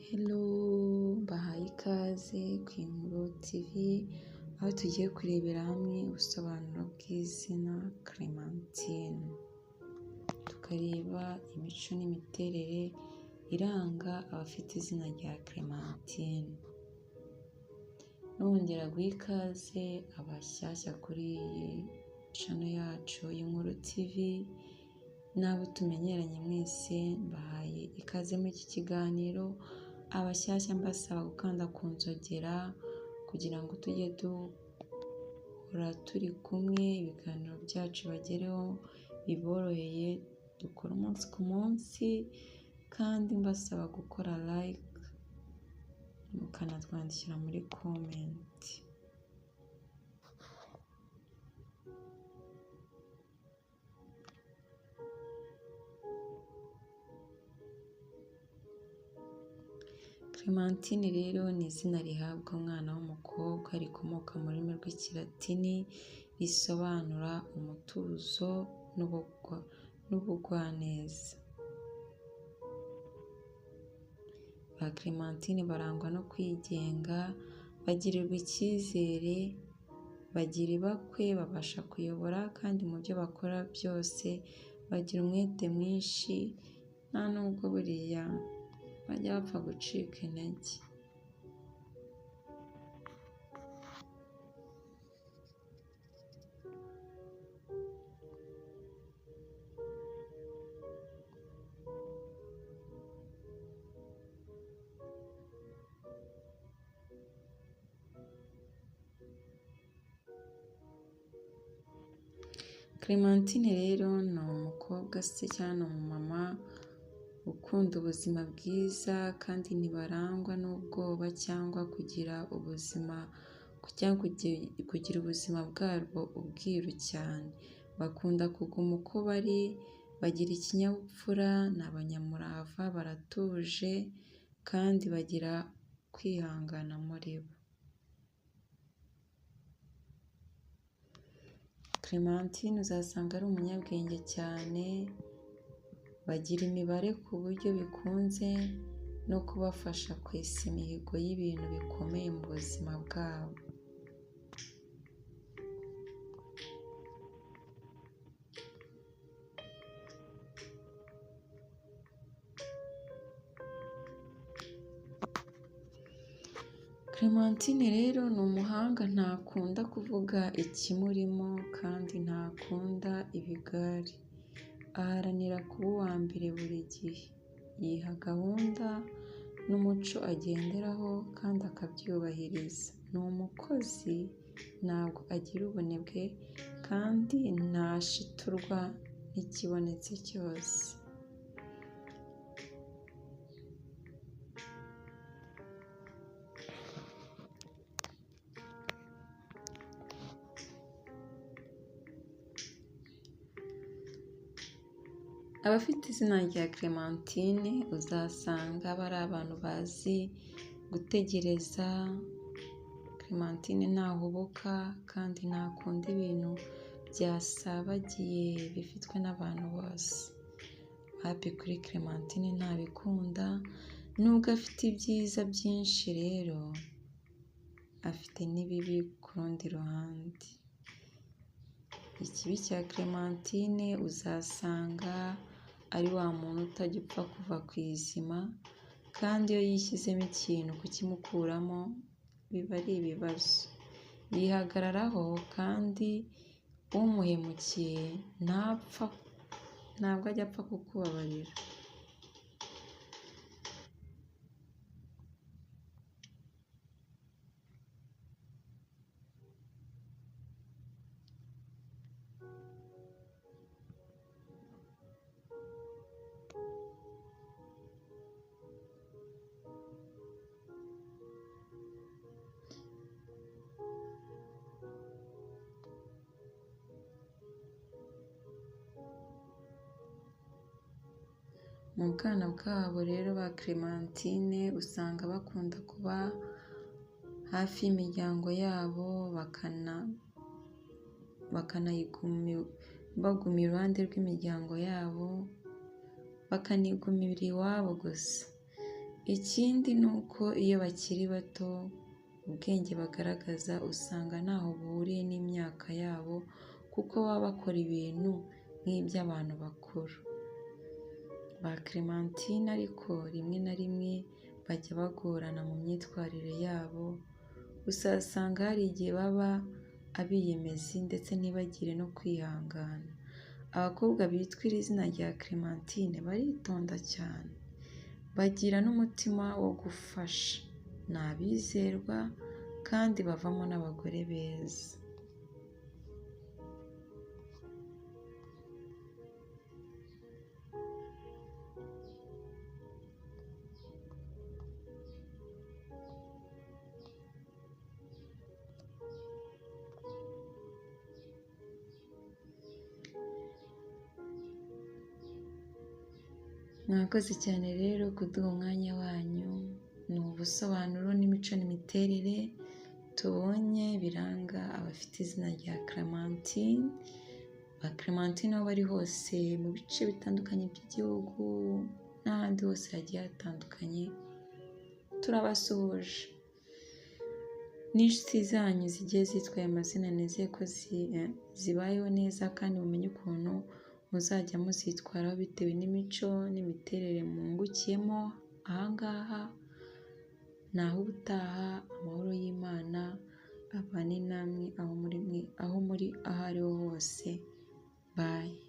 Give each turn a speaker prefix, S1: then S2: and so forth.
S1: Hello, mbahaye ikaze ku Inkuru TV, aho tugiye kurebera hamwe ubusobanuro bw'izina Clementine, tukareba imico n'imiterere iranga abafite izina rya Clementine. Nongera guha ikaze abashyashya kuri iyi channel yacu y'Inkuru TV, n'abo tumenyeranye mwese mbahaye ikaze muri iki kiganiro, abashyashya mbasaba gukanda ku nzogera kugira ngo tujye duhora turi kumwe, ibiganiro byacu bibagereho biboroheye, dukora umunsi ku munsi kandi mbasaba gukora like, mukanatwandikira muri comment. Clementine rero ni izina rihabwa umwana w'umukobwa rikomoka mu rurimi rw'Ikilatini, risobanura umutuzo n'ubugwaneza. Ba Clementine barangwa no kwigenga, bagirirwa icyizere, bagira ibakwe, babasha kuyobora kandi mu byo bakora byose bagira umwete mwinshi, nta nubwo buriya bajya bapfa gucika intege. Clementine rero ni umukobwa se cyangwa ni umumama ukunda ubuzima bwiza kandi ntibarangwa n'ubwoba cyangwa kugira ubuzima cyangwa kugira ubuzima bwabo ubwiru cyane. Bakunda kuguma uko bari, bagira ikinyabupfura, ni abanyamurava, baratuje kandi bagira kwihangana muri bo. Clementine uzasanga ari umunyabwenge cyane, bagira imibare ku buryo bikunze no kubafasha kwesa imihigo y'ibintu bikomeye mu buzima bwabo. Clementine rero ni umuhanga, ntakunda kuvuga ikimurimo kandi ntakunda ibigare. Aharanira kuba uwa mbere buri gihe, yiha gahunda n'umuco agenderaho kandi akabyubahiriza. Ni umukozi, ntabwo agira ubunebwe kandi ntashiturwa n'ikibonetse cyose. Abafite izina rya Clementine uzasanga bari abantu bazi gutegereza. Clementine ntahubuka kandi ntakunda ibintu byasabagiye bifitwe n'abantu bose. Happy kuri Clementine ntabikunda, nubwo afite ibyiza byinshi rero afite n'ibibi ku rundi ruhande. Ikibi cya Clementine uzasanga ari wa muntu utajya upfa kuva ku izima, kandi iyo yishyizemo ikintu kukimukuramo biba ari ibibazo. Yihagararaho kandi umuhemukiye ntabwo ajya apfa kukubabarira. Mu bwana bwabo rero ba Clementine usanga bakunda kuba hafi y'imiryango yabo, baguma iruhande rw'imiryango yabo, bakanigumira iwabo gusa. Ikindi ni uko iyo bakiri bato ubwenge bagaragaza usanga ntaho buhuriye n'imyaka yabo kuko baba bakora ibintu nk'iby'abantu bakuru. Ba Clementine ariko rimwe na rimwe bajya bagorana mu myitwarire yabo, uzasanga hari igihe baba abiyemezi ndetse ntibagire no kwihangana. Abakobwa bitwa iri zina rya Clementine baritonda cyane, bagira n'umutima wo gufasha, ni abizerwa kandi bavamo n'abagore beza. Mwakoze cyane rero kuduha umwanya wanyu, ni ubusobanuro n'imico n'imiterere tubonye biranga abafite izina rya Clementine. Ba Clementine aho bari hose mu bice bitandukanye by'igihugu n'ahandi hose hagiye hatandukanye, turabasuhuje. N'inshuti zanyu zigiye zitwaye amazina nizeye ko zibayeho neza kandi mumenye ukuntu muzajya muzitwaraho bitewe n'imico n'imiterere mwungukiyemo aha ngaha. Naho ubutaha, amahoro y'Imana abane namwe aho muri aho ariho hose. Bye.